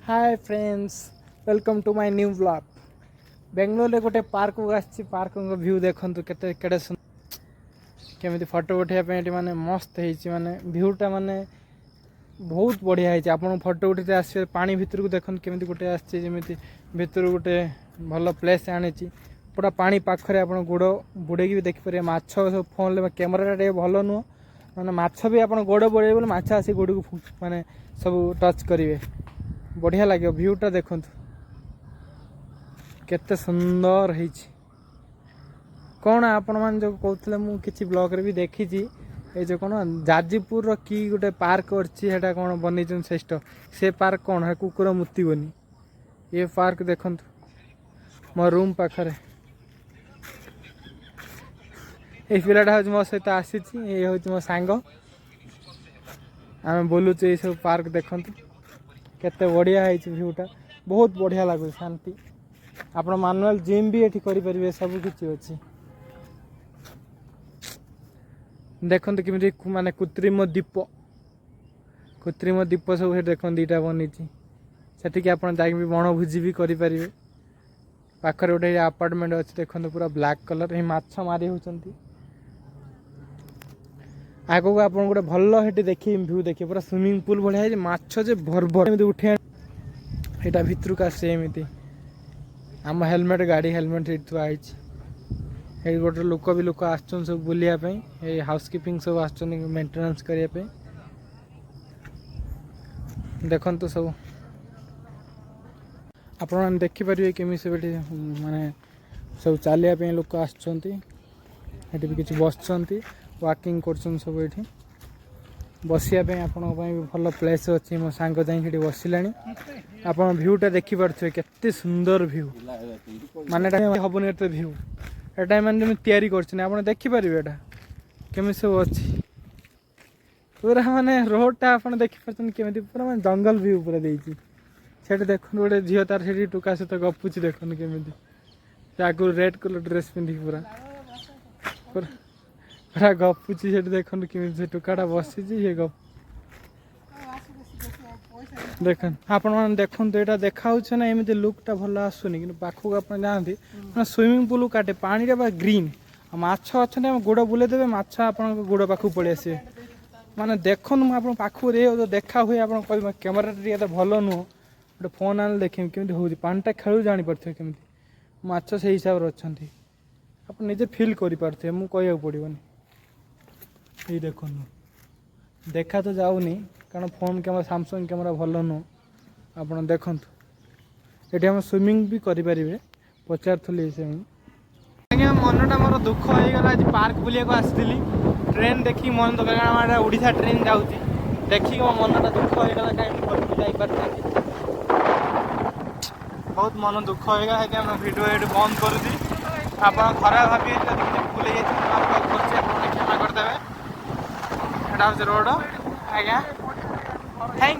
Hi friends, welcome to my new vlog. ବେଙ୍ଗଲୋରରେ ଗୋଟେ ପାର୍କକୁ ଆସିଛି। ପାର୍କଙ୍କ ଭ୍ୟୁ ଦେଖନ୍ତୁ କେତେ କେଡ଼େ ସୁନ୍ଦର। କେମିତି ଫଟୋ ଉଠାଇବା ପାଇଁ ଏଠି ମାନେ ମସ୍ତ ହେଇଛି। ମାନେ ଭ୍ୟୁଟା ମାନେ ବହୁତ ବଢ଼ିଆ ହେଇଛି। ଆପଣ ଫଟୋ ଉଠେଇତେ ଆସିବେ ପାଣି ଭିତରକୁ। ଦେଖନ୍ତୁ କେମିତି ଗୋଟେ ଆସିଛି, ଯେମିତି ଭିତରୁ ଗୋଟେ ଭଲ ପ୍ଲେସ୍ ଆଣିଛି। ପୁରା ପାଣି ପାଖରେ ଆପଣ ଗୋଡ଼ ବୁଡ଼େଇକି ବି ଦେଖିପାରିବେ ମାଛ ସବୁ। ଫୋନ୍ରେ କ୍ୟାମେରାଟା ଟିକେ ଭଲ ନୁହଁ। ମାନେ ମାଛ ବି ଆପଣ ଗୋଡ଼ ବୁଡ଼େଇବେ ବୋଲେ ମାଛ ଆସି ଗୋଡ଼କୁ ମାନେ ସବୁ ଟଚ୍ କରିବେ। ବଢ଼ିଆ ଲାଗିବ। ଭ୍ୟୁଟା ଦେଖନ୍ତୁ କେତେ ସୁନ୍ଦର ହେଇଛି। କ'ଣ ଆପଣମାନେ ଯେଉଁ କହୁଥିଲେ, ମୁଁ କିଛି ବ୍ଲଗ୍ରେ ବି ଦେଖିଛି, ଏଇ ଯେଉଁ କ'ଣ ଯାଜପୁରର କି ଗୋଟେ ପାର୍କ ଅଛି, ସେଇଟା କ'ଣ ବନେଇଛନ୍ତି ଶ୍ରେଷ୍ଠ ସେ ପାର୍କ କ'ଣ, ସେ କୁକୁର ମୁତିବନି। ଏ ପାର୍କ ଦେଖନ୍ତୁ ମୋ ରୁମ୍ ପାଖରେ। ଏଇ ପିଲାଟା ହେଉଛି ମୋ ସହିତ ଆସିଛି। ଇଏ ହେଉଛି ମୋ ସାଙ୍ଗ। ଆମେ ବୁଲୁଛୁ ଏଇସବୁ ପାର୍କ। ଦେଖନ୍ତୁ କେତେ ବଢ଼ିଆ ହେଇଛି ଭ୍ୟୁଟା। ବହୁତ ବଢ଼ିଆ ଲାଗୁଛି, ଶାନ୍ତି। ଆପଣ ମାନୁଆଲ ଜିମ୍ ବି ଏଠି କରିପାରିବେ, ସବୁ କିଛି ଅଛି। ଦେଖନ୍ତୁ କେମିତି ମାନେ କୃତ୍ରିମ ଦ୍ୱୀପ, କୃତ୍ରିମ ଦ୍ୱୀପ ସବୁ ସେଠି ଦେଖନ୍ତୁ ଦୁଇଟା ବନିଛି। ସେଠିକି ଆପଣ ଯାଇକି ବି ବଣଭୋଜି ବି କରିପାରିବେ। ପାଖରେ ଗୋଟେ ଆପାର୍ଟମେଣ୍ଟ ଅଛି, ଦେଖନ୍ତୁ ପୁରା ବ୍ଲାକ୍ କଲର୍। ଏଇ ମାଛ ମାରି ହେଉଛନ୍ତି। ଆଗକୁ ଆପଣ ଗୋଟେ ଭଲ ସେଠି ଦେଖିବେ, ଭ୍ୟୁ ଦେଖିବେ। ପୁରା ସୁଇମିଂ ପୁଲ୍ ଭଳିଆ ହେଇଛି। ମାଛ ଯେ ଭରଭର ଏମିତି ଉଠେଇ ଏଇଟା ଭିତରକୁ ଆସେ ଏମିତି। ଆମ ହେଲମେଟ୍, ଗାଡ଼ି ହେଲମେଟ୍ ସେଇଠି ଥୁଆ ହେଇଛି। ଏଇଠି ଗୋଟେ ଲୋକ ବି, ଲୋକ ଆସୁଛନ୍ତି ସବୁ ବୁଲିବା ପାଇଁ। ଏଇ ହାଉସ୍ କିପିଂ ସବୁ ଆସୁଛନ୍ତି ମେଣ୍ଟେନାନ୍ସ କରିବା ପାଇଁ। ଦେଖନ୍ତୁ ସବୁ ଆପଣମାନେ ଦେଖିପାରିବେ କେମିତି ସବୁ ଏଠି ମାନେ ସବୁ ଚାଲିବା ପାଇଁ ଲୋକ ଆସୁଛନ୍ତି। ଏଠି ବି କିଛି ବସିଛନ୍ତି, ୱାକିଂ କରୁଛନ୍ତି ସବୁ। ଏଠି ବସିବା ପାଇଁ ଆପଣଙ୍କ ପାଇଁ ବି ଭଲ ପ୍ଲେସ୍ ଅଛି। ମୋ ସାଙ୍ଗ ଯାଇକି ସେଠି ବସିଲାଣି। ଆପଣ ଭ୍ୟୁଟା ଦେଖିପାରୁଥିବେ କେତେ ସୁନ୍ଦର ଭ୍ୟୁ। ମାନେ ଏଟା ହବନି ଏତେ ଭ୍ୟୁ। ଏଟା ଏମାନେ ଯେମିତି ତିଆରି କରିଛନ୍ତି, ଆପଣ ଦେଖିପାରିବେ ଏଟା କେମିତି ସବୁ ଅଛି। ପୁରା ମାନେ ରୋଡ଼ଟା ଆପଣ ଦେଖିପାରୁଛନ୍ତି କେମିତି ପୁରା ମାନେ ଜଙ୍ଗଲ ଭ୍ୟୁ ପୁରା ଦେଇଛି। ସେଠି ଦେଖନ୍ତୁ ଗୋଟେ ଝିଅ ତାର ସେଠି ଟୋକା ସହିତ ଗପୁଛି। ଦେଖନ୍ତୁ କେମିତି ସେ ଆଗରୁ ରେଡ୍ କଲର୍ ଡ୍ରେସ୍ ପିନ୍ଧିକି ପୁରା ପୁରା ପୁରା ଗପୁଛି ସେଠି। ଦେଖନ୍ତୁ କେମିତି ସେ ଟୋକାଟା ବସିଛି, ସିଏ ଗପ। ଦେଖନ୍ତୁ ଆପଣମାନେ, ଦେଖନ୍ତୁ ଏଇଟା ଦେଖାହେଉଛି ନା, ଏମିତି ଲୁକ୍ଟା ଭଲ ଆସୁନି, କିନ୍ତୁ ପାଖକୁ ଆପଣ ଯାଆନ୍ତି ମାନେ ସୁଇମିଂ ପୁଲ୍ କାଟେ। ପାଣିଟା ବା ଗ୍ରୀନ୍ ଆଉ ମାଛ ଅଛନ୍ତି। ଆମ ଗୋଡ଼ ବୁଲେଇ ଦେବେ, ମାଛ ଆପଣଙ୍କ ଗୋଡ଼ ପାଖକୁ ପଳେଇ ଆସିବେ। ମାନେ ଦେଖନ୍ତୁ, ମୁଁ ଆପଣଙ୍କ ପାଖକୁ ଦେଖା ହୁଏ, ଆପଣ କହିବେ କ୍ୟାମେରାଟା ଟିକେ ଏତେ ଭଲ ନୁହଁ। ଗୋଟେ ଫୋନ୍ ଆଣିଲେ ଦେଖିବି କେମିତି ହେଉଛି। ପାଣିଟା ଖେଳୁ ଜାଣିପାରୁଥିବେ କେମିତି ମାଛ ସେଇ ହିସାବରେ ଅଛନ୍ତି। ଆପଣ ନିଜେ ଫିଲ୍ କରିପାରୁଥିବେ, ମୁଁ କହିବାକୁ ପଡ଼ିବନି। ଏଇ ଦେଖନ୍ତୁ, ଦେଖା ତ ଯାଉନି କାରଣ ଫୋନ୍ କ୍ୟାମେରା, ସାମସଙ୍ଗ କ୍ୟାମେରା ଭଲ ନୁହଁ। ଆପଣ ଦେଖନ୍ତୁ, ଏଠି ଆମେ ସୁଇମିଂ ବି କରିପାରିବେ। ପଚାରୁଥିଲି ସେ। ଆଜ୍ଞା, ମନଟା ମୋର ଦୁଃଖ ହେଇଗଲା। ଆଜି ପାର୍କ ବୁଲିବାକୁ ଆସିଥିଲି, ଟ୍ରେନ୍ ଦେଖିକି ମନ ଦୁଃଖ, କାରଣ ଆମର ଏଇଟା ଓଡ଼ିଶା ଟ୍ରେନ୍ ଯାଉଛି। ଦେଖିକି ମୋ ମନଟା ଦୁଃଖ ହେଇଗଲା। କାହିଁ ମୁଁ ଘରକୁ ଯାଇପାରିଥାନ୍ତି। ବହୁତ ମନ ଦୁଃଖ ହେଇଗଲା। ସେଥିପାଇଁ ମୁଁ ଭିଡ଼ିଓ ଏଇଠି ବନ୍ଦ କରୁଛି। ଆପଣ ଖରାପ ଭାବିବେ ଯଦି କିଛି ଭୁଲ ହେଇଯାଇଛି, ମୁଁ ମାଫ କରୁଛି, ଆପଣ କ୍ଷମା କରିଦେବେ। ଏଇଟା ହେଉଛି ରୋଡ଼ ଆଜ୍ଞା। Thank